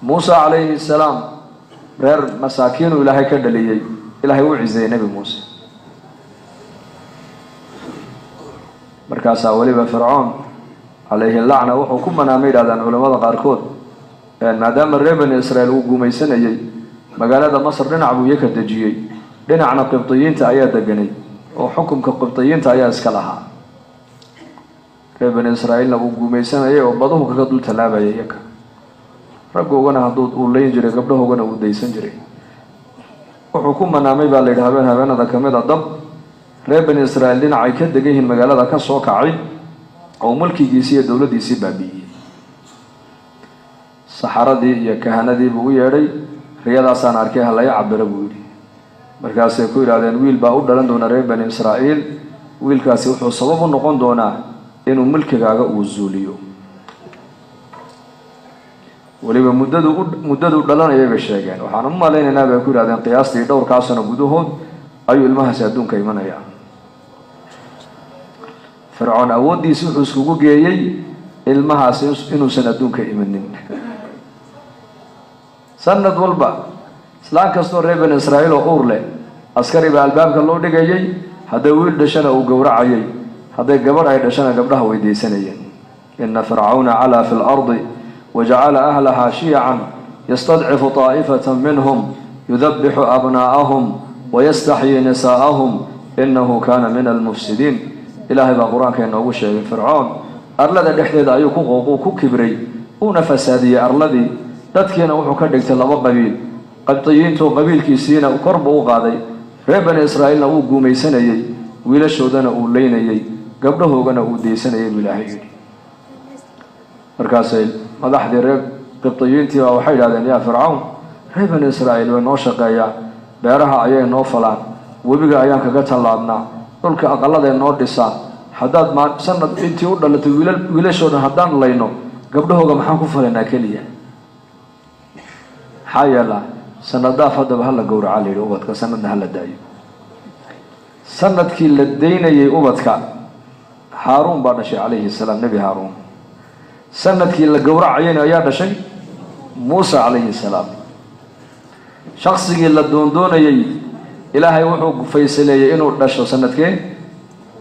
Muuse calayhi salaam reer masaakiinuu Ilaahay ka dhaliyey, Ilaahay u ciseeyey Nebi Muuse. Markaasaa weliba Fircoon calayhi lacna wuxuu ku manaamay, yidhahdaan culamada qaarkood, maadaama reer Bani Israiil uu gumaysanayey magaalada Masr, dhinac buu iyaka dejiyey, dhinacna qibdiyiinta ayaa deganay oo xukumka qibdiyiinta ayaa iska lahaa. Reer Bani Israa'iilna uu gumaysanayay oo baduhu kaga dul tallaabayay iyaka, raggoogana hadduu uu layn jiray, gabdhahoogana uu daysan jiray. Wuxuu ku manaamay baa la yidhi habeen habeenada ka mid a dab reer Bani Israa'iil dhinacay ka degan yihiin magaalada ka soo kacay oo mulkigiisii iyo dowladdiisii baabi'iyey. Saxaradii iyo kahanadii buu u yeedhay, riyadaasaan arkay, halaya cabiro buu yidhi. Markaasay ku yidhahdeen wiil baa u dhalan doona reer Bani Israa'iil, wiilkaasi wuxuu sabab u noqon doonaa inuu mulkigaaga uu zuuliyo. Weliba muddaduu dhalanayay bay sheegeen. Waxaan u malaynaynaa bay ku yidhahdeen qiyaastii dhowrkaa sano gudahood ayuu ilmahaasi adduunka imanayaa. Fircoon awooddiisi wuxuu iskugu geeyey ilmahaasi inuusan adduunka imanin. Sanad walba islaan kastoo reer Bani Israa'iil oo uur leh askari baa albaabka loo dhigayay, hadday wiil dhashana uu gowracayay, hadday gabadh ay dhashana gabdhaha weydaysanayeen. Ina fircawna calaa fi lardi wajacala ahlahaa shiyacan yastadcifu taa'ifata minhum yudabixu abnaa'ahum wayastaxyii nisaa'ahum inahu kaana min almufsidiin. Ilaahay baa qur-aanka inoogu sheegay Fircoon arlada dhexdeeda ayuu ku qooquu ku kibray, uuna fasaadiyey arladii, dadkiina wuxuu ka dhigtay laba qabiil. Qabdiyiintu qabiilkiisiina kor buu u qaaday, reer Bani Israa'iilna wuu guumaysanayey, wiilashoodana uu leynayey, gabdhahoogana uu deysanayay buu Ilaahay yidhi. Markaasay madaxdii reer qibdiyiintii baa waxay yidhahdeen, yaa Fircawn, reer Bani Israa'iil way noo shaqeeyaan, beeraha ayay noo falaan, webiga ayaan kaga tallaabnaa, dhulka aqaladay noo dhisaan, haddaad ma sanad intii u dhalatay wiilashoo dhan haddaan layno, gabdhahooga maxaan ku falaynaa keliya? Maxaa yeelaa sanadaaf haddaba hala gowraca la yidhi ubadka, sanadna hala daayo. Sanadkii la daynayay ubadka Haaruun baa dhashay calayhi salaam, Nebi Haaruun. Sanadkii la gowracayayna ayaa dhashay Muuse calayhi salaam. Shaksigii la doondoonayey Ilaahay wuxuu faysaleeyey inuu dhasho sanadkee?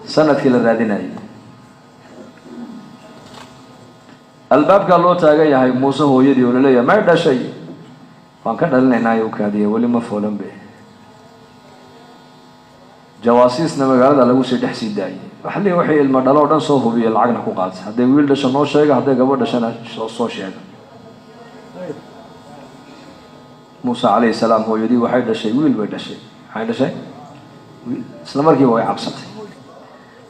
Sanadkii la raadinayay. Albaabkaa loo taagan yahay Muuse hooyadii oo laleeyahay may dhashay, waan ka dhalinaynaa u kaadiya, weli ma foolan be. Jawaasiisna magaalada lagu sii dhex sii daayay, waxli waxay ilmo dhalo o dhan soo hubiya, lacagna ku qaata, hadday wiil dhasho noo sheega, hadday gabadh dhashana soo sheega. Muuse calayhi salaam hooyadii waxay dhashay wiil bay dhashay. Maxay dhashay? Wiil. Isla markiiba way cabsatay,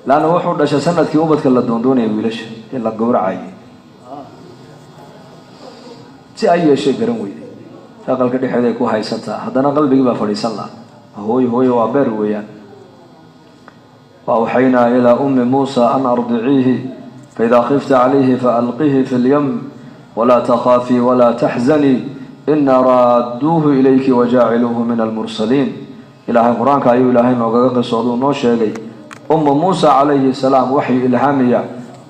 laanna wuxuu dhashay sanadkii ubadka la doondoonaya wiilasha ee la gowracayay. Si ay yeeshay garan weyday, aqalka dhexeeda ay ku haysantaa, haddana qalbigii baa fadhiisan laha. Hooyo hooyo waa beer weeyaan. Wa awxaynaa ilaa ummi Muusa an ardiciihi faidaa khifta calayhi faalqihi fi lyam walaa takhaafii walaa taxzanii inaa raadduuhu ilayki wajaaciluuhu min almursaliin. Ilaahay qur-aanka ayuu Ilaahay noogaga qisooduu noo sheegay umma Muusa calayhi salaam waxyu ilhaamiya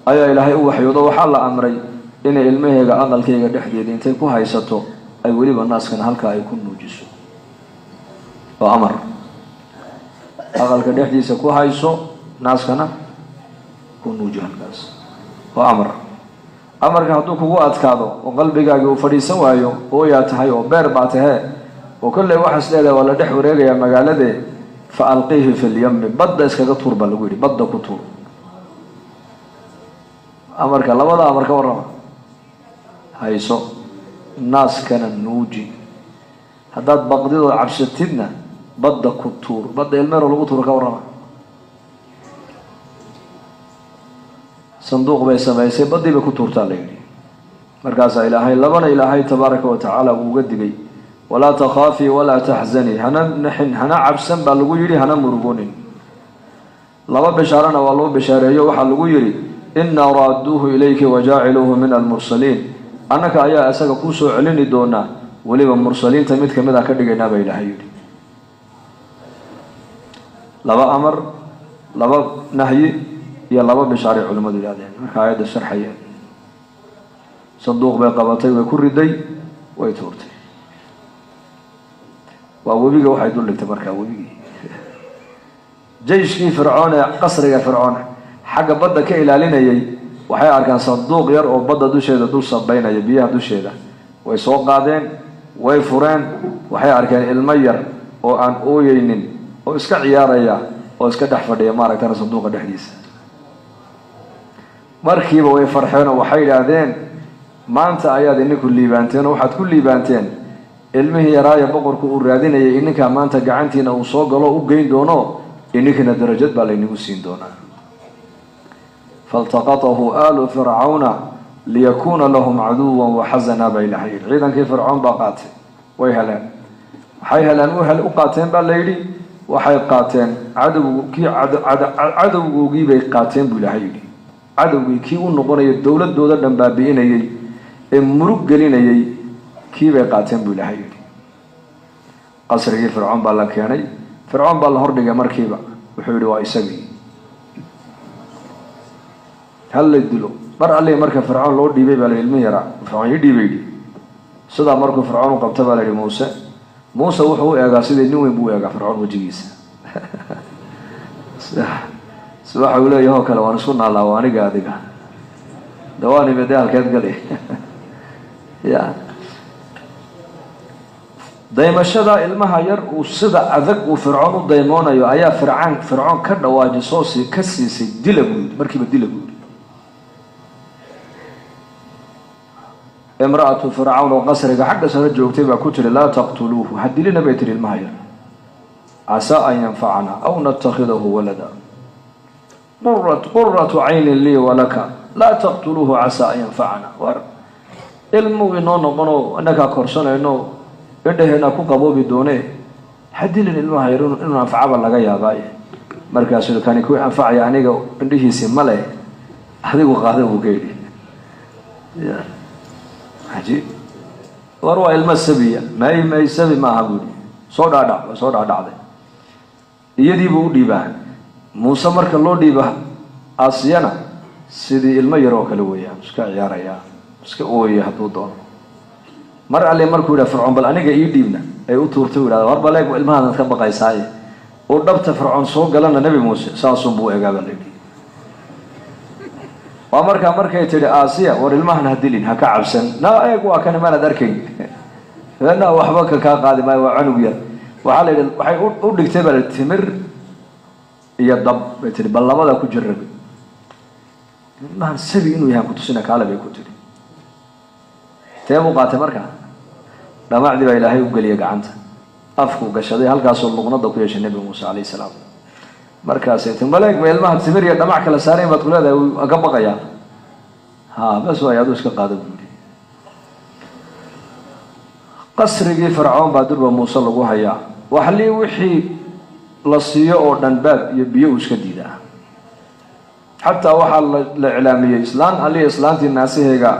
ayaa Ilaahay u waxyoodo, waxaa la amray inay ilmaheega aqalkayga dhexdeeda intay ku haysato ay weliba naaskana halkaa ay ku nuujiso. Oo amar, aqalka dhexdiisa ku hayso, naaskana ku nuuji halkaas, oo amar. Amarka hadduu kugu adkaado oo qalbigaagii uu fadhiisan waayo, hooyaa tahay oo beer baa tahee oo kolley waxaas leedahay waa la dhex wareegayaa magaaladee, fa alqiihi fi lyami, badda iskaga tuur baa lagu yidhi, badda ku tuur. Amarka labada amar ka warrama: hayso, naaskana nuuji, haddaad baqdidood cabsatidna badda ku tuur. Badda ilmeero lagu tuuro ka warrama? Sanduuq bay samaysay, baddii bay ku tuurtaa la yidhi. Markaasaa Ilaahay labana Ilaahay tabaaraka wa tacaala uu uga digay, walaa takhaafii walaa taxzanii, hana naxin hana cabsan baa lagu yidhi, hana murugoonin. Laba bishaarana waa loo bishaareeyo, waxaa lagu yidhi innaa raadduuhu ilayki wajaaciluuhu min almursaliin, annaka ayaa isaga kuu soo celini doonaa, weliba mursaliinta mid kamid a ka dhigaynaa baa Ilaahay yidhi. Laba amar, laba nahyi iyo laba bishaaray culimmadu yidhahdeen marka aayadda sharxayeen. Sanduuq bay qabatay, way ku riday, Way tuurtay. Waa webiga waxay dul dhigtay markaa webigii. Jayshkii Fircoon ee qasriga Fircoon xagga badda ka ilaalinayay waxay arkaan sanduuq yar oo badda dusheeda dul sabaynaya, biyaha dusheeda. Way soo qaadeen, way fureen, waxay arkeen ilmo yar oo aan ooyeynin oo iska ciyaaraya oo iska dhex fadhiya maaragtana sanduuqa dhexdiisa. Markiiba way farxeen oo waxay yidhaahdeen maanta ayaad idinku liibaanteen oo waxaad ku liibaanteen ilmihii yaraaya boqorku uu raadinayay ininkaa maanta gacantiina uu soo galo u geyn doono, ininkana darajad baa laynagu siin doonaa. Faltaqatahu aalu fircawna liyakuuna lahum caduwan waxasana baa Ilaahay yidhi. Ciidankii Fircoon baa qaatay, way heleen. Waxay heleen u qaateen baa la yidhi, waxay qaateen cadowgii, cadowgoogii bay qaateen buu Ilaahay yidhi. Cadowgii kii u noqonaya dowladooda dhan baabi'inayay ee murug gelinayay kii bay qaateen buu Ilaahay yidhi. Qasrigii Fircoon baa la keenay, Fircoon baa la hordhigay markiiba. Wuxuu yidhi waa isagii, hal la dilo. Mar alli marka Fircoon loo dhiibay baa la yidhi ilmihi yaraa Fircoon ii dhiibay yidhi. Sidaa markuu Fircoon u qabta baa la yidhi Muuse. Muuse wuxuu u eegaa sidii nin weyn buu u eegaa Fircoon wejigiisa. Si waxa uu leeyahay oo kale waan isku naallaa, waa aniga adiga dawaan imide halkeed gali ya. Daymashada ilmaha yar uu sida adag uu Fircoon u daymoonayo ayaa Fircoon ka dhawaajisoo ka siisay dila buu yidhi, markiiba dila buu yidhi. Imra'atu Fircawn oo qasriga xagga sare joogtay baa ku tiri laa taqtuluuhu, ha dilina bay tiri ilmaha yar, casaa an yanfacana aw natakhidahu walada, quratu caynin lii walaka, laa taqtuluuhu casaa an yanfacana. War ilmuu inoo noqonoo innakaa korsanayno indhaheena ku qaboobi doonee, ha dilin ilmaha yar, inuu anfacaba laga yaabaaye. Markaasuu kani ku anfacaya aniga indhihiisi male, adigu qaada buu ka yidhi. Cajiib, war waa ilmo sabiya. May may sabi maaha buu yidhi, soo dhaadhac. Waa soo dhaadhacday, iyadii buu u dhiibaa Muuse. Marka loo dhiiba Aasiyana sidii ilmo yar oo kale weeyaan, iska ciyaarayaa, iska ooyaya hadduu doono. Mar alle markuu yidhaha Fircoon bal aniga ii dhiibna ay u tuurtay u yidhahda war baleeg ilmahaadaad ka baqaysaaye, uu dhabta Fircoon soo galana Nebi Muuse saasunbuu egaa baa la yidhi. Waa markaa markay tidhi Aasiya war ilmahan ha dilin, ha ka cabsan, na eeg waa kan imaanaad arkayn na waxba ka kaa qaadi maayo, waa cunug yar. Waxaa la yidhi waxay u dhigtay baa la timir iyo dab bay tihi, bal labada ku jirrabi ilmahan sabi inuu yahay kutusina kaale bay ku tidhi. Tee buu qaatay markaa, dhamacdii baa Ilaahay u geliyay gacanta, afkuu gashaday, halkaasuu luqnada ku yeeshay Nebi Muuse calayhi salaam. Markaasay ti maleeg ma ilmaha timir iyo dhamac kala saarayn baad ku leedahay, waan ka baqayaa. Ha bas waay, aduu iska qaada buu yidhi. Qasrigii Fircoon baa durba Muuse lagu hayaa, waxlii wixii la siiyo oo dhan baad iyo biyo uu iska diidaa. Xataa waxaa la iclaamiyey islaan allihi islaantii naasaheega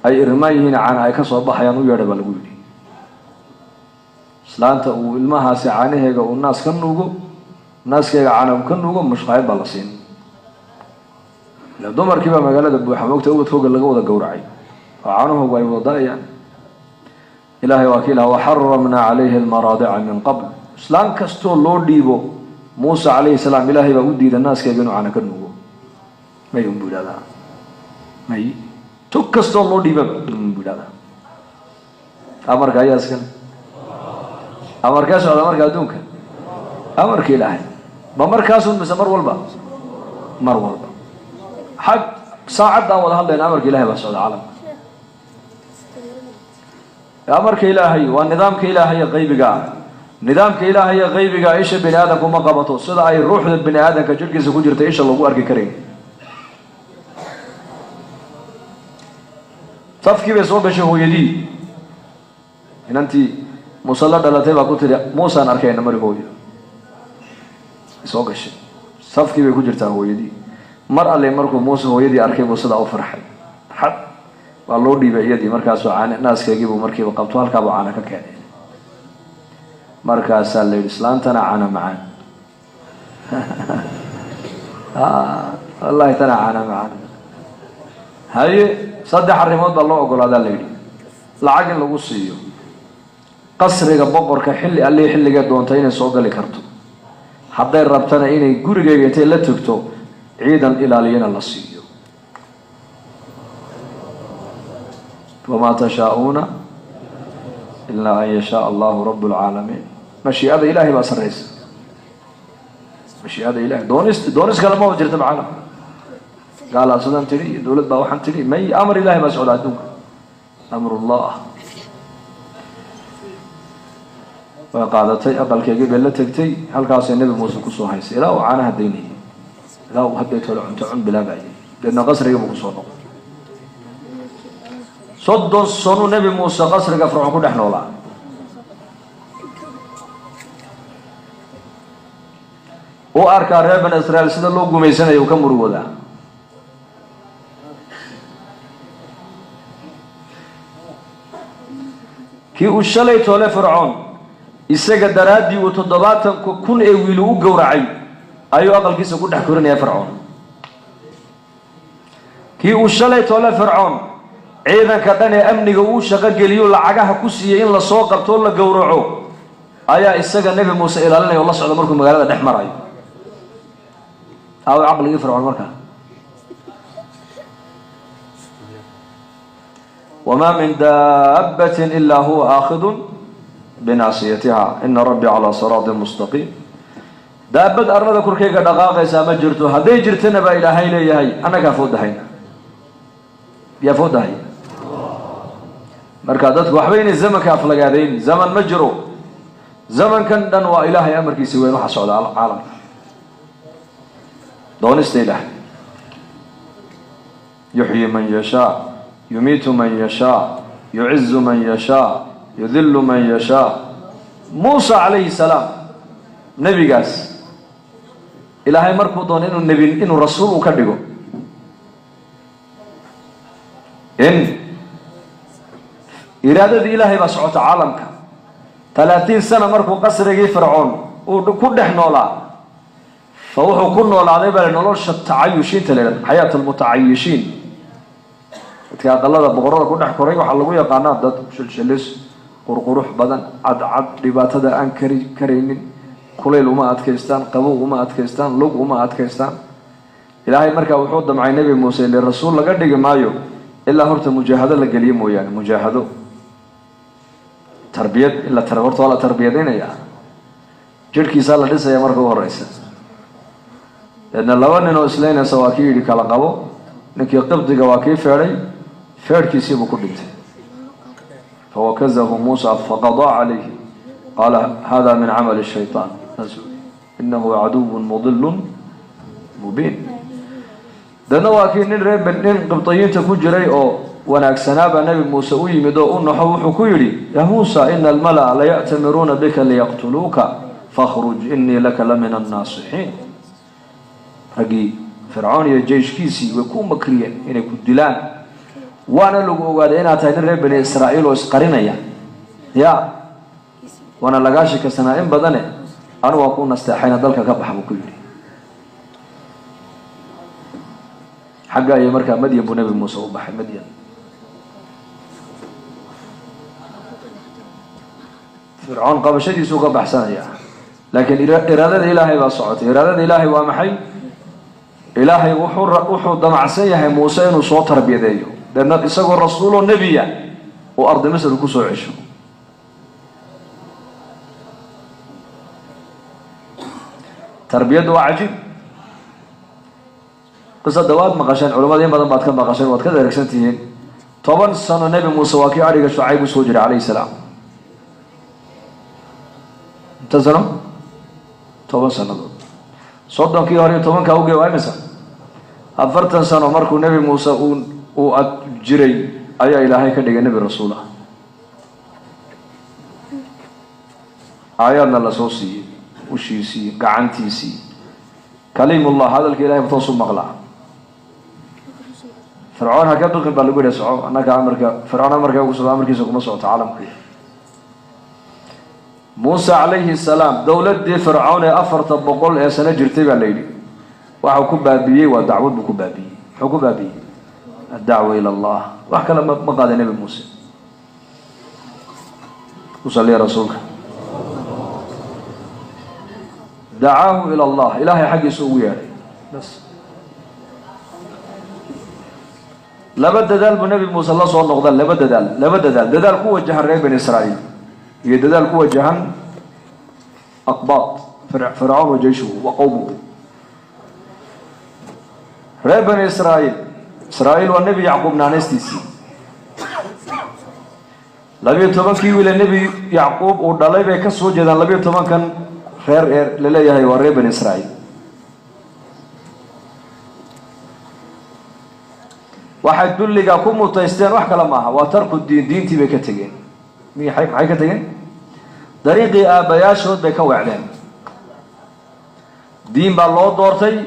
ay irmaan yihiin caana ay ka soo baxayaan u yeedha baa lagu yidhi. Islaanta uu ilmahaasi caanaheega uu naas ka nuugo, naaskeega caana uu ka nuugo, mushqaayad baa la siin. Ila dumarkii baa magaalada buuxa moogta ubadkooga laga wada gowracay oo caanahoogu ay wada da-ayaan. Ilaahay waa kii laha waxaramnaa calayhi almaraadica min qabl. Islaan kastoo loo dhiibo Muuse calayhi salaam Ilaahay baa u diida naaskeega inuu caana ka nuugo. May unbuu yidhahdaa, may tug kastoo loo dhiibaba buu yidhahdaa. Amarka ayaa iskale, amarkee socda marka adduunka, amarka Ilaahay ma markaasun mise mar walba? Mar walba, xag saacaddaan wada hadlayna amarka Ilahay baa socda caalamka. Amarka Ilaahay waa nidaamka Ilaahay ee qaybiga ah. Nidaamka Ilaahay ee qaybiga isha bini aadamku ma qabato, sida ay ruuxda bini aadamka jirhkiisa ku jirta isha lagu arki karayn. Safkii bay soo gashay hooyadii, inantii Muuse la dhalatay baa ku tidhi Muusaan arkayna mari hooyo. Soo gashay, safkii bay ku jirtaa hooyadii. Mar alle markuu Muuse hooyadii arkay buu sidaa u farxay, xad waa loo dhiibay iyadii. Markaasuu caana naaskeegii buu markiiba qabto, halkaabuu caana ka keenay. Markaasaa la yidhi islaantana caana macaan, wallahi tana caana macaan. Haye, saddex arrimood baa loo ogolaadaa la yidhi. Lacag in lagu siiyo, qasriga boqorka xilli allihii xilligee doonta inay soo gali karto, hadday rabtana inay gurigeyga intay la tagto ciidan ilaaliyana la siiyo. Wamaa tashaa'uuna ilaa an yashaaa allahu rabu lcaalamiin. Mashiicada ilaahay baa sarraysa, mashiicada ilahay, doonis doonis kale maba jirta macana. Gaalaa sidan tidhi iyo dowlad baa waxaan tidhi, may amar ilahay baa socda adduunka, amrullah. Way qaadatay, aqalkeygii bay la tegtay, halkaasay Nebi Muuse kusoo haysay ilaa uu caanaha daynayay, ilaa uu haddeetole cunto cun bilaabayay. Deedna qasrigii buu kusoo noqday. 30 sanuu Nebi Muuse qasriga Fircoon ku dhex noolaa. U arkaa reer Bani Israiil sida loo gumaysanayo, uu ka murugoodaa. Kii uu shalay toole Fircoon isaga daraaddii uu 70,000 ee wiilu u gowracay ayuu aqalkiisa ku dhex korinaya Fircoon. Kii uu shalay toole Fircoon ciidanka dhan ee amniga uu shaqo geliyo, lacagaha ku siiyey in lasoo qabto o la gowraco, ayaa isaga Nebi Muuse ilaalinaya oo la socda markuu magaalada dhex marayo. Aawo caqligii Fircoon markaa? Wamaa min daabbatin ilaa huwa aakhidun binaasiyatiha ina rabbii calaa siraatin mustaqiim. Daabad arlada korkayga dhaqaaqaysaa ma jirto, hadday jirtana baa Ilaahay leeyahay annagaa foodahayna, yaa foodahay. Marka dadku waxba inay zamanka aflagaadayn, zaman ma jiro, zamankan dhan waa Ilaahay amarkiisi weyn waxa socda caalamka, doonista Ilaahay. Yuxyi man yashaa, yumiitu man yashaa, yucizu man yashaa, yudilu man yashaa. Muusa calayhi salaam, nebigaas Ilaahay markuu doono inuu nebi, inuu rasuul uu ka dhigo, in iraadadii Ilaahay baa socota caalamka. 30 sana markuu qasrigii Fircoon uu ku dhex noolaa, fa wuxuu ku noolaaday baa nolosha tacayushiinta la yidhahdo, xayaat almutacayishiin. Dadka aqalada boqorada ku dhex koray waxaa lagu yaqaanaa dad shilshilis, qurqurux badan, cadcad, dhibaatada aan kari karaynin, kulayl uma adkaystaan, qabow uma adkaystaan, lug uma adkaystaan. Ilaahay markaa wuxuu damcay Nebi Muuse ile rasuul laga dhigi maayo ilaa horta mujaahado la geliyo mooyaane, mujaahado, tarbiyad in la horta waa la tarbiyadaynayaa, jirhkiisaa la dhisaya marka u horeysa. Deedna laba nin oo islaynaysa waa kii yidhi kala qabo, ninkii qibdiga waa kii feedhay, feedhkiisiibuu ku dhintay. Fawakazahu Muusa faqadaa calayhi, qaala hada min camali shayطaan inahu caduwun mudilun mubiin. Deedna waa kii nin reer nin qibdiyiinta ku jiray oo wanaagsanaabaa Nebi Muuse u yimid oo u naxo, wuxuu ku yidhi: yaa Muusa, ina almala'a laya'tamiruuna bika liyaqtuluuka, fakhruj inii laka la min annaasixiin. Raggii Fircoon iyo jeyshkiisii way ku makriyeen inay ku dilaan, waana lagu ogaaday inaad tahay nin reer Bani Israa'iil oo isqarinaya, ya waana lagaa shikasanaa in badane, anu waa ku nasteexayna, dalka ka bax buu ku yidhi. Xagga iyo markaa Madyan buu Nebi Muuse u baxay. Madyan Fircoon qabashadiisuu ka baxsanaya, laakiin iraadada Ilaahay baa socotay. Iraadada Ilaahay waa maxay? Ilaahay wuxuu damacsan yahay Muuse inuu soo tarbiyadeeyo, deedna isagoo rasuuloo nebiya uu ardi Misr kusoo cesho. Tarbiyaddu waa cajiib. Qisada waad maqasheen, culamada in badan baad ka maqasheen, waad ka dheregsan tihiin. 10 sano Nebi Muuse waa kii adhiga Shucayb usoo jiray calayhi salaam. Inta sano? 10 sanadood. 30-kii hore iyo 10-kaa uge waa imisa? 40 sano. Markuu Nebi Muuse uu ad jiray ayaa Ilaahay ka dhigay nebi rasuul ah, aayaadna lasoo siiyey, ushiisii, gacantiisii, kaliimullah, hadalka Ilahay toosu maqlaa. Fircoon ha ka biqin baa lagu yihi, soco, annaka amarka Fircoon amarka ugu socdo, amarkiisa kuma socoto caalamku. Muuse calayhi salaam dowladdii Fircoon ee 400 ee sano jirtay baa la yidhi waxau ku baabiiyey waa dacwad buu ku baabiiyey. Muxuu ku baabiiyey? Addacwa ila Allah. Wax kale ma qaaday Nebi Muuse. Ku saliya rasuulka. Dacaahu ila Allah, ilaahay xaggiisa ugu yeedhay. Bas laba dadaal buu Nebi Muuse la soo noqda, laba dadaal, laba dadaal, dadaal ku wajahan reer Bani Israa'iil iyo dadaal ku wajahan aqbaad Fircawn wa jeyshuhu wa qowmuhu. Reer Bani Israa'iil, Israa'iil waa Nebi Yacquub naanaystiisii. 12kii wiile Nebi Yacquub uu dhalay bay ka soo jeedaan. 12kan reer ee laleeyahay waa reer Bani Israa'iil. Waxay dulliga ku mutaysteen wax kale maaha, waa tarku diin, diintii bay ka tegeen. Maxay ka tegeen? Dariiqii aabbayaashood bay ka weecdeen. Diin baa loo doortay,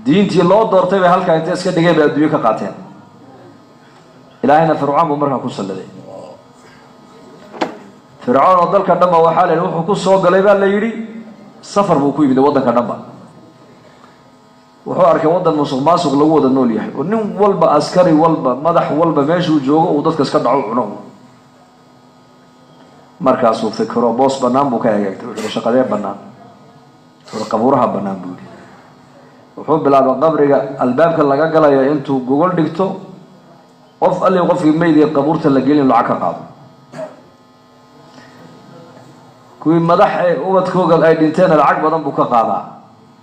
diintii loo doortay bay halkaa intay iska dhigeen bay adduunyo ka qaateen. Ilaahayna Fircoon buu markaa ku salladay. Fircoon oo dalka dhanba waxaa la yidhi wuxuu ku soo galay baa la yidhi safar buu ku yimid waddanka dhanba. Wuxuu arkay waddan musuq maasuq lagu wada nool yahay, oo nin walba, askari walba, madax walba meeshuu joogo uu dadka iska dhaco cuno. Markaasuu fikiro, boos bannaan buu ka hagaagtay. Wuxuu shaqadee bannaan, wuxuu qabuuraha bannaan buu yidhi. Wuxuu bilaabay qabriga albaabka laga galayo intuu gogol dhigto, qof alli qofkii meydii qabuurta la gelin lacag ka qaado. Kuwii madax ee ubadkooga ay dhinteena lacag badan buu ka qaadaa.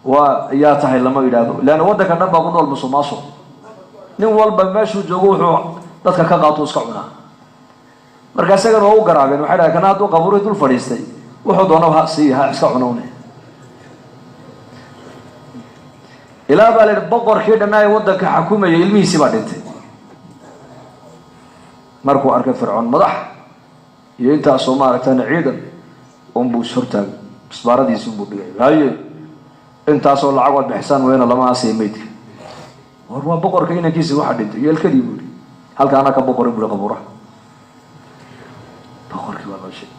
Waa yaa tahay lama yidhaahdo, leanna waddanka dhan baa ku nool musuq maasuq. Nin walba meeshuu joogo wuxuu dadka ka qaato iska cunaa. Marka isagana waa u garaabeen, waxay dhahay kana hadduu qabuurihii dul fadhiistay wuxuu doona ha sii ha iska cunowne. Ilaa baa la yidhi boqorkii dhanaa ee waddanka xakumayay ilmihiisii baa dhintay. Markuu arkay Fircoon madax iyo intaasoo maaragtaan ciidan unbuu is hortaagay, isbaaradiisi unbuu dhigay. Haye, intaasoo lacag waad bixisaan weyna lama aasaya meydka. War waa boqorka inankiisi waxa dhintay yeelkadii buu yidhi, halka anaa ka boqoray buu yihi qabuuraha. Boqorkii baa loo sheegay,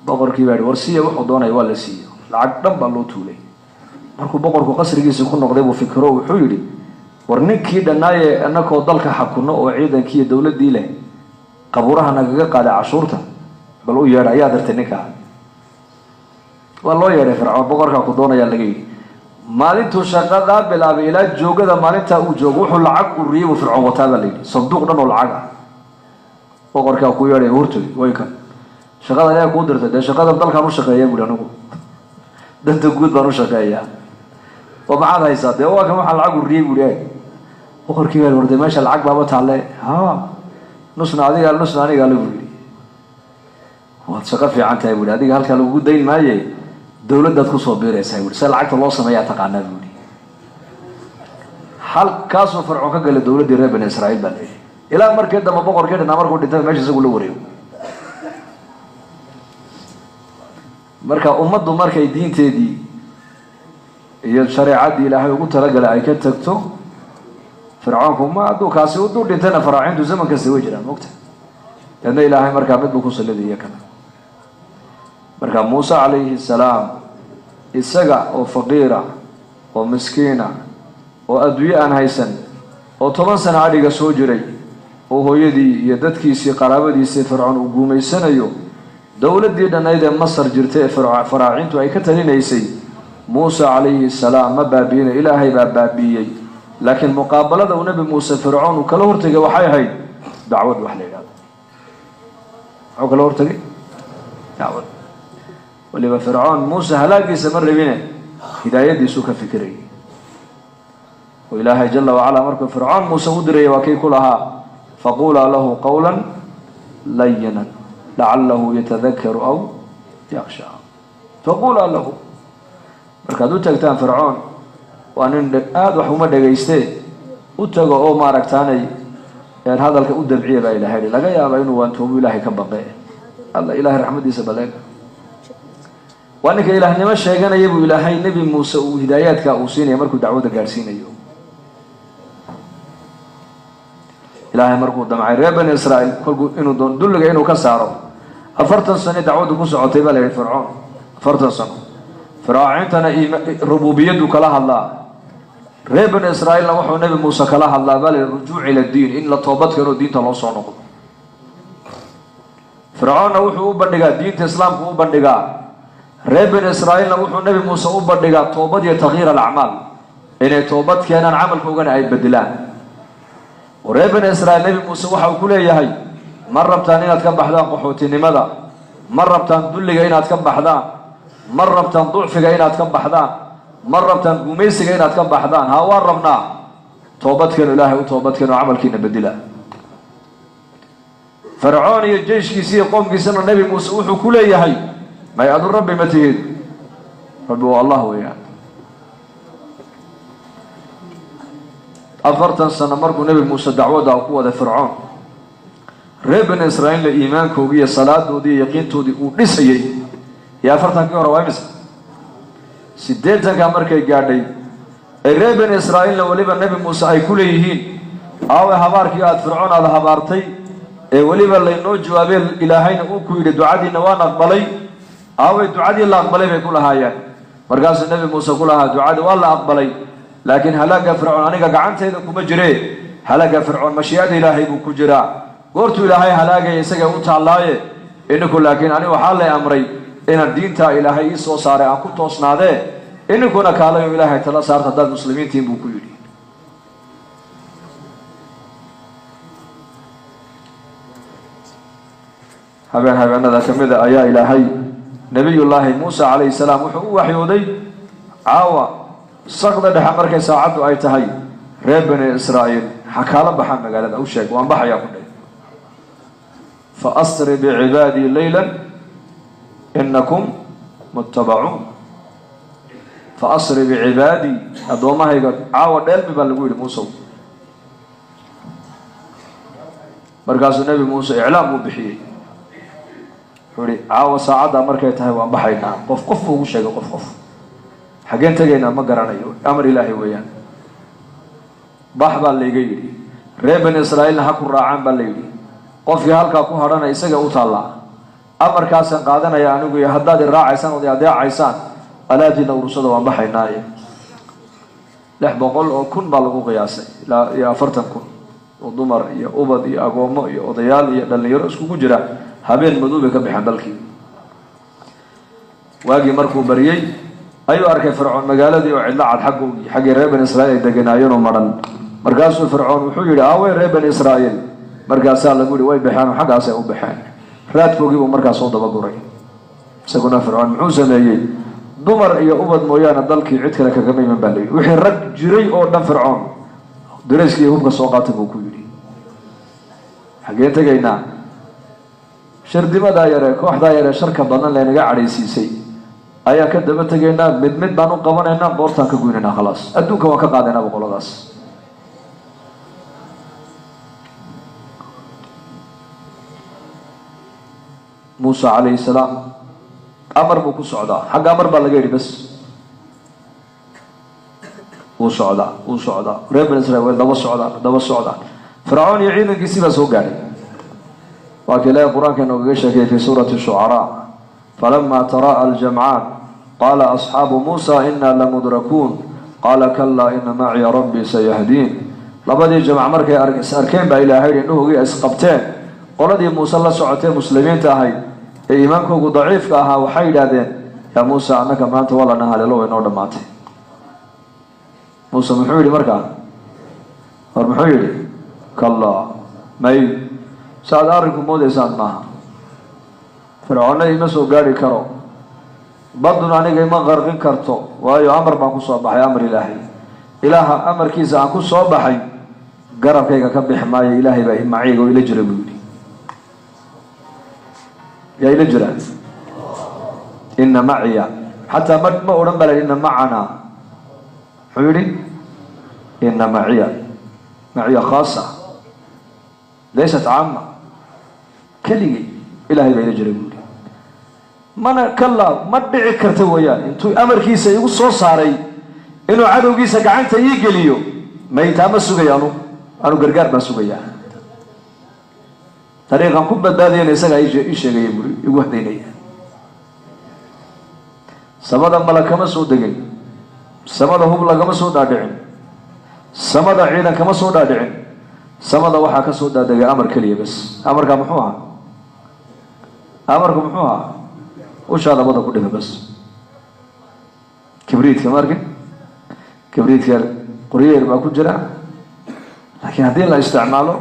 boqorkii baa yidhi war siiya wuxuu doonaya, waa la siiyo, lacag dhan baa loo tuulay. Markuu boqorku qasrigiisa ku noqday buu fikiro, wuxuu yidhi war ninkii dhannaaye annakoo dalka xakunno oo ciidankii iyo dowladdii leh qabuuraha nagaga qaaday cashuurta, bal u yeedha, ayaa dirtay ninkaa. Waa loo yeedhay Fircoon, boqorkaa ku doonayaa laga yidhi. Maalintuu shaqadaa bilaabay ilaa joogada maalintaa uu joogo wuxuu lacag ururiyey buu Fircoon wataa baa la yidhi, sanduuq dhan oo lacag ah. Boqorkaa ku yeedhay, hortagay, way kan shaqada ayaa kuu dirtay. Dee shaqada dalkaan u shaqeeya buuhi, anigu danta guud baan u shaqeeyaa. Oo maxaad haysaa? Dee waa kan waxaan lacag ururiyey buuhi. Eeg boqorkii baa warday, meesha lacag baaba taalle, ha nusna adiga nusna aniga le buu yidhi. Waad shaqo fiican tahay buuhi, adiga halkaa lagugu dayn maaye dowladdaad kusoo biiraysaa buuhi, sida lacagta loo sameeyaa taqaanaa buuhi. Halkaasuu Fircoon ka galay dowladdii reer Bani Israa'iil baa la yidhi. Ilaa markii dambe boqorkii dhanaa markuu dhintay meesha isagu la wareego. Marka ummaddu markay diinteedii iyo shareecaddii Ilaahay ugu talagalay ay ka tagto, Fircoonku ma hadduu kaasi uduu dhintayna faraacintu zaman kasta way jiraan mogta. Deedna Ilaahay markaa mid buu ku salladaya kana. Marka Muuse calayhi salaam isaga oo faqiira oo miskiina oo adduunyo aan haysan oo 10 sano adhiga soo jiray oo hooyadii iyo dadkiisii qaraabadiisii Fircoon uu guumaysanayo, dowladdii dhannayd ee Masar jirtay ee faraacintu ay ka talinaysay, Muuse calayhi salaam ma baabi'ina, Ilaahay baa baabi'iyey. Laakiin muqaabalada uu Nebi Muuse Fircoon uu kala hortegay waxay ahayd dacwad. Wax la yidhahdo muxuu kala hortegay? Dacwad. Waliba Fircoon Muuse halaagiisa ma rabine, hidaayadiisuu ka fikirayay. Oo Ilaahay jala wacalaa markuu Fircoon Muuse u dirayay waa kii ku lahaa faquulaa lahu qawlan layinan lacalahu yatadakaru aw yaksha. Faquulaa lahu, markaad u tagtaan Fircoon waa nin aada wax uma dhegaystee, u tago oo maaragtaanay hadalka u dabciya baa Ilahay yidhi, laga yaaba inuu waantoobu Ilaahay ka baqe. Alla Ilahay raxmadiisa baleega, waa ninka ilaahnimo sheeganaya buu Ilaahay Nebi Muuse uu hidaayaadka uu siinaya markuu dacwadda gaadhsiinayo. Ilaahay markuu damcay reer Bani Israa'iil kolkuu inuu doon dulliga inuu ka saaro, 40 sano dacwaddu ku socotay baa la yidhi Fircoon, 40 sano. Firaacintana rububiyaddu kala hadlaa, reer Bani Israa'iilna wuxuu Nebi Muuse kala hadlaa baa la yidhi rujuuc ila diin, in la toobad keeno diinta loo soo noqdo. Fircoonna wuxuu u bandhigaa diinta islaamku u bandhigaa, reer bani Israa'iilna wuxuu Nebi Muuse u bandhigaa toobad iyo takyiir alacmaal, inay toobad keenaan camalkoogana ay bedelaan. Oo reer bani Israa'iil Nebi Muuse waxa uu ku leeyahay, ma rabtaan inaad ka baxdaan qaxootinimada? Ma rabtaan dulliga inaad ka baxdaan? Ma rabtaan ducfiga inaad ka baxdaan? Ma rabtaan gumaysiga inaad ka baxdaan? Haa, waan rabnaa. Toobadkeenu Ilaahay u toobadkeenu, camalkiina bedela. Fircoon iyo jeyshkiisi iyo qoomkiisana Nebi Muuse wuxuu ku leeyahay, may adu rabbi ma tihid, rabbi waa Allah weeyaan. 40 sano markuu Nebi Muuse dacwadda ku waday Fircoon, reer bani Israa'iilna iimaankoogii iyo salaadoodii iyo yaqiintoodii uu dhisayey, iyo 40kii hore waa imisa? 80kaa markay gaadhay ee reer bani Israa'iilna weliba Nebi Muuse ay ku leeyihiin, aawe habaarkii aada Fircoon aada habaartay ee weliba laynoo jawaabee Ilaahayna uu ku yidhi ducadiina waan aqbalay, aaway ducadii la aqbalay bay ku lahaayeen. Markaasuu Nebi Muuse ku lahaa, ducadii waa la aqbalay, laakiin halaagga Fircoon aniga gacantayda kuma jire, halaagga Fircoon mashiicada Ilaahay buu ku jiraa, goortuu Ilaahay halaagaya isagay u taallaaye, ininku laakiin ani waxaa lay amray inaan diintaa Ilaahay ii soo saaray aan ku toosnaadee, ininkuna kaalayo Ilaahay tala saarta haddaad muslimiintiin, buu ku yidhi. Habeen habeenada ka mida ayaa Ilaahay Nebiyullaahi Muuse calayhi salaam wuxuu u waxyooday, caawa saqda dhexe markay saacaddu ay tahay reer bani Israa'iil ha kaala baxaan magaalada, u sheeg waan baxayaa ku dheh. Fa asri bicibaadii leylan inakum muttabacuun. Fa asri bicibaadii, addoommahayga caawa dheelmi baa lagu yidhi Muusow. Markaasuu Nebi Muuse iclaam uu bixiyey, wuxuu ihi caawa saacaddaa markay tahay waan baxaynaa. Qof qof buu ugu sheegay, qof qof. Xaggeen tegaynaa? Ma garanayo, amar Ilaahay weeyaan. Bax baa layga yidhi, reer bani Israa'iilna ha ku raacaan baa la yidhi, qofkii halkaa ku hadhana isaga u taallaa. Amarkaasaan qaadanaya anigu, iyo haddaad i raacaysaan ood i adeecaysaan, alaabtiina urursada, waan baxaynaaye. 600,000 baa lagu qiyaasay, ilaa iyo 40,000 oo dumar iyo ubad iyo agoommo iyo odayaal iyo dhallinyaro iskugu jira. Habeen madow bay ka baxeen dalkii. Waagii markuu baryey ayuu arkay Fircoon magaaladii oo cidlo cad, xaggoogii xaggii reer bani Israiil ay deganaayeenoo madhan. Markaasuu Fircoon wuxuu yidhi, aawey reer bani Israa'iil? Markaasaa lagu yihi way baxeen oo xaggaasay u baxeen. Raadkoogii buu markaas soo dabaguray isaguna. Fircoon muxuu sameeyey? Dumar iyo ubad mooyaane dalkii cid kale kagama iman baa layidhi. Wixii rag jiray oo dhan Fircoon dareyskii iyo hubka soo qaatay buu ku yidhi. Xaggeen tegaynaa? Shardimadaa yaree, kooxdaa yaree sharka badan laynaga cadhaysiisay ayaan ka daba tegaynaa, mid mid baan u qabanaynaa, qoortaan ka goynaynaa, khalaas, adduunka waan ka qaadaynaa boqoladaas. Muuse calayhi salaam amar buu ku socdaa, xagga amar baa laga yidhi bas. Wuu socdaa, wuu socdaa, reer bani Israil way daba socdaan, daba socdaan. Fircoon iyo ciidankiisii baa soo gaadhay. Waa ka Ilaahay qur-aanka inoogaga sheegay fi suurati Shucaraa, falama taraa'a aljamcaan qaala asxaabu Muusa ina lamudrakuun qaala kalaa ina maciya rabbii sayahdiin. Labadii jamc markay is arkeen baa Ilaahay yidhi, indhahoogii isqabteen, qoladii Muuse la socotee muslimiinta ahayd ee iimaankoogu daciifka ahaa waxay yidhaahdeen, yaa Muuse, annaka maanta waa lana haleelo, way noo dhammaatay. Muuse muxuu yidhi markaa? War muxuu yidhi? Kallaa, may, saaad arrinku moodaysaan maaha. Fircoonna ima soo gaadhi karo, badun aniga ima qarqin karto, waayo amar baan ku soo baxay, amar Ilaahay. Ilaaha amarkiisa aan ku soo baxay garabkayga ka bixi maayo. Ilaahay baa maciiga oo ila jira buu yidhi. Yaa ila jira? Ina maciya, xataa ma odhan baa la ina macanaa. Muxuu yidhi? Ina maciya, maciya khaasa laysat caama. Keligay Ilahay baa ila jira buu yidhi. Mana kalaa, ma dhici karta weeyaan intuu amarkiisa igu soo saaray inuu cadowgiisa gacanta ii geliyo. Maytaa ma sugaya, anu gargaar baan sugayaa, dariiqan ku badbaadayana isagaa ii sheegaya buuri, igu hadaynaya. Samada mala kama soo degin, samada hub lagama soo dhaadhicin, samada ciidan kama soo dhaadhicin, samada waxaa ka soo daadegay amar keliya bas. Amarkaa muxuu ahaa? Amarku muxuu ahaa? Ushaada badda ku dhifa bas. Kibriidka ma arkin? Kibriidka qoryeer baa ku jira, laakiin haddii la isticmaalo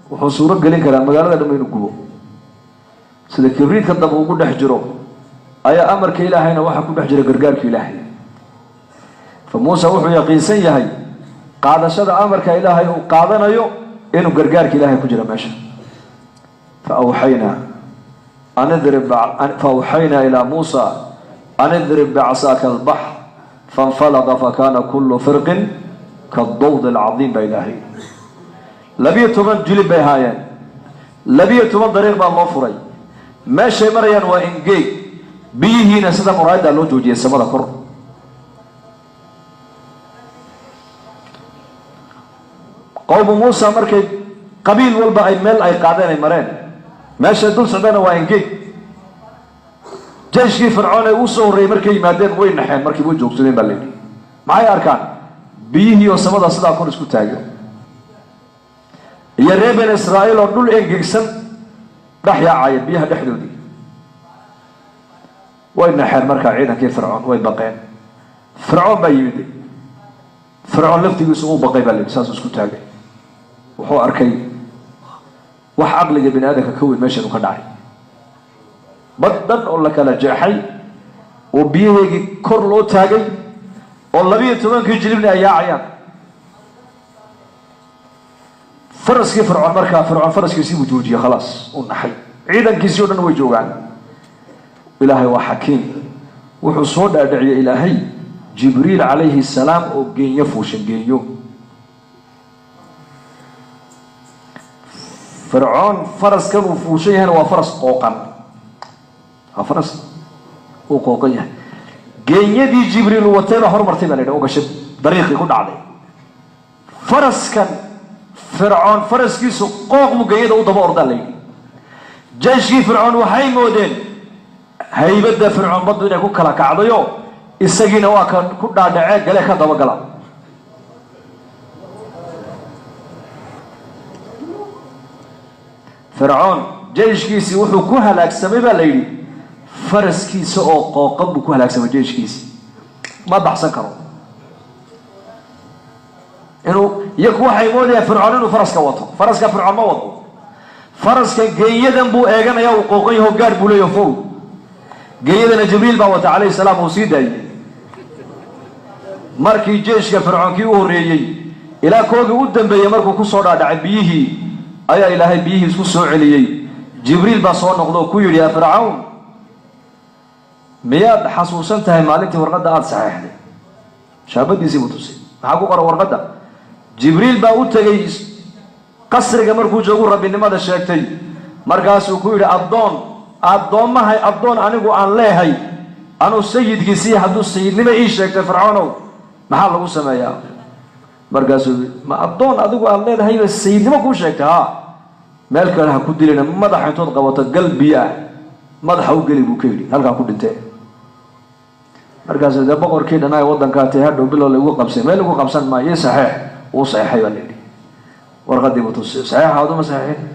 wuxuu suuro gelin karaa magaalada dhanba inuu gubo. Sida kibriidka dab uu ku dhex jiro ayaa amarka ilaahayna waxaa ku dhex jira gargaarka ilaahay. Fa Muuse wuxuu yaqiinsan yahay qaadashada amarka ilaahay uu qaadanayo inuu gargaarka ilaahay ku jiro meesha. Fa awxaynaa an idrib, fa awxaynaa ilaa Muusa an idrib bicasaaka albaxr fanfalaqa fakana kullu firqin kadawd alcadiim baa ilaahay. 12 jilib bay ahaayeen, 12 dariiq baa loo furay. Meeshay marayaan waa engeeg, biyihiina sida muraayaddaa loo joojiyay samada kor. Qowmu Muusa markay qabiil walba ay meel ay qaadeen ay mareen, meeshay dul socdana waa engeeg. Jeyshkii Fircoon ee uu soo horreeyey markay yimaadeen way naxeen, markiiba u joogsadeen baa layidhi. Maxay arkaan? Biyihii oo samada sidaa kor isku taago, iyo reer bani Israa'iil oo dhul engegsan dhex yaacaya biyaha dhexdoodii. Way naxeen markaa ciidankii Fircoon, way baqeen. Fircoon baa yimid, Fircoon laftigiisu uu baqay baa layidhi, saasuu isku taagay. Wuxuu arkay wax caqliga bini aadamka ka weyn meeshan uu ka dhacay, bad dhan oo la kala jeexay oo biyaheygii kor loo taagay oo 12-kii jilibna ay yaacayaan. Faraskii Fircoon markaa, Fircoon faraskiisii buu joojiyey, khalaas uu naxay, ciidankiisii o dhan way joogaan. Ilaahay waa xakiim, wuxuu soo dhaadhiciyey ilaahay Jibriil calayhi salaam oo geenyo fuushan geenyo. Fircoon faraskan uu fuushan yahayna waa faras qooqan, waa faras uu qooqan yahay. Geenyadii Jibriil watay baa hormartay baa la yidhi oo gashay dariiqii ku dhacday. Faraskan Fircoon faraskiisu qooq buu geenyada u daba ordaa la yidhi. Jeyshkii Fircoon waxay moodeen haybadda Fircoon baddu inay ku kala kacdayo, isagiina waa ka ku dhaadhacee gale ka dabagala. Fircoon jeyshkiisii wuxuu ku halaagsamay baa la yidhi faraskiisa oo qooqan buu ku halaagsamay. Jeyshkiisi ma baxsan karo inuu iyaku waxay moodayaan Fircoon inuu faraska wato. Faraska Fircoon ma wado, faraska geenyadan buu eeganaya, uu qooqan yaho gaadh buu leeyaho fow. Geeyadana Jibriil baa wata calayhi salaam, uu sii daayey. Markii jeeshka Fircoonkii u horreeyey ilaa koogii u dambeeyey markuu ku soo dhaadhacay biyihii ayaa ilaahay biyihii isku soo celiyey. Jibriil baa soo noqda oo ku yidhi, yaa Fircawn, miyaad xasuusan tahay maalintii warqadda aada saxeexday? Shaabadiisii buu tusay, maxaa ku qoran warqadda? Jibriil baa u tegey qasriga markuu joogu rabbinimada sheegtay, markaasuu ku yidhi, addoon addoommahay, addoon anigu aan leehay anuu sayidkiisii hadduu sayidnimo ii sheegtay, Fircoonow maxaa lagu sameeyaa? Markaasuu ma addoon adigu aad leedahayba sayidnimo kuu sheegtay? Haa, meel kale ha ku dilina, madaxa intood qabato gal biyo ah madaxa u geli buu ka yidhi, halkaa ku dhintee. Markaasuu dee boqorkii dhanaa waddankaa tee hadhow bilow lagu qabsay, meel lagu qabsan maayo, ii saxeex. Uu saxeexay baa la yidhi, warqadii buu tusay, saxeexa aduma saxeexin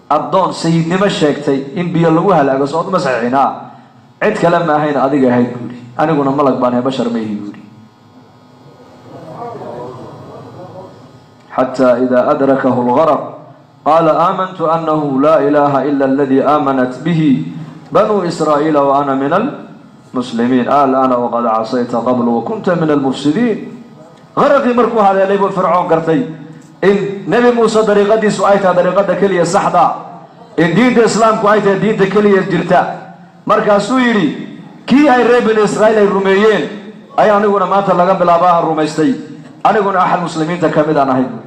addoon sayidnimo sheegtay in biyo lagu halaago, soo aduma saxeexin? Haa, cid kale ma ahayn adiga ahayd buu yidhi, aniguna malag baan ahay, bashar ma ihi buu yidhi. Xataa idaa adrakahu lgaraq qaala aamantu anahu laa ilaaha ila aladii aamanat bihi banuu israa'iila wa ana min almuslimiin, alana waqad casayta qabl wakunta min almufsidiin. Qaraqii markuu haleelay buu Fircoon gartay in Nebi Muuse dariiqadiisu ay tahay dariiqada keliya saxda, in diinta islaamku ay tahay diinta keliya jirta. Markaasuu yidhi, kii ay reer bani Israa'iil ay rumeeyeen ayaa aniguna maanta laga bilaaba aan rumaystay, aniguna axad muslimiinta ka mid aan ahay buui.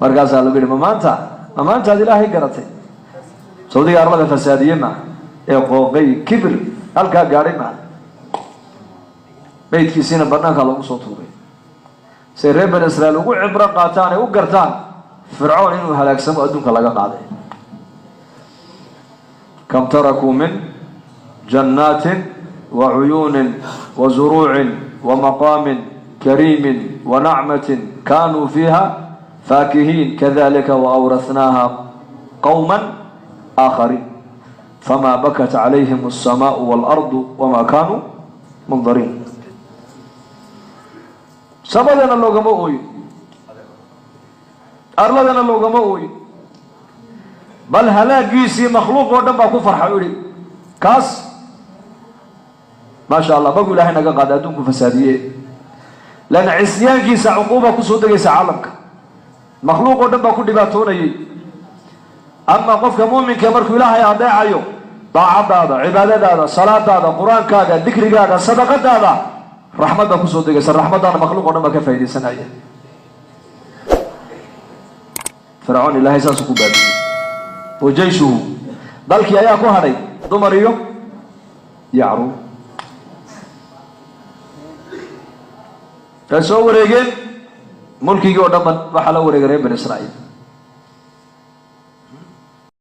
Markaasaa lagu yidhi, ma maanta, ma maantaad ilaahay garatay? Sawdiga arlada fasaadiye maa ee qooqay kibir halkaa gaadhay maa? Meydkiisiina banaanka lagu soo tuuray say reer bani Israiil ugu cibro qaataan ay u gartaan Fircoon inuu halaagsamo adduunka laga qaaday. Kam tarakuu min jannaatin wa cuyuunin wa zuruucin wa maqaamin kariimin wa nacmatin kaanuu fiiha faakihiin, kadalika wa awrathnaaha qowma aakhariin. Famaa bakat calayhim alsamaau waalardu wamaa kaanuu mundariin. Samadana loogama ooyin, arladana loogama ooyin, bal halaagiisii makhluuq oo dhan baa ku farxa u yihi kaas maasha Allah, magu Ilaahay naga qaada adduunku fasaadiye. Leanna cisyaankiisa cuquuba kusoo degaysa caalamka, makhluuq oo dhan baa ku dhibaatoonayay. Ama qofka muuminka markuu Ilaahay adeecayo, daacadaada, cibaadadaada, salaadaada, qur-aankaaga, dikrigaaga, sadaqadaada, raxmad baa kusoo degaysa. Raxmaddaana makhluuq o dhan baa ka faa'idaysanaya. Fircoon Ilaahay saasuu ku baabiyey wa jayshuhu. Dalkii ayaa ku hadhay dumar iyo caruur. Way soo wareegeen, mulkigii oo dhan ba waxaa la wareegay reer Bani Israa'iil.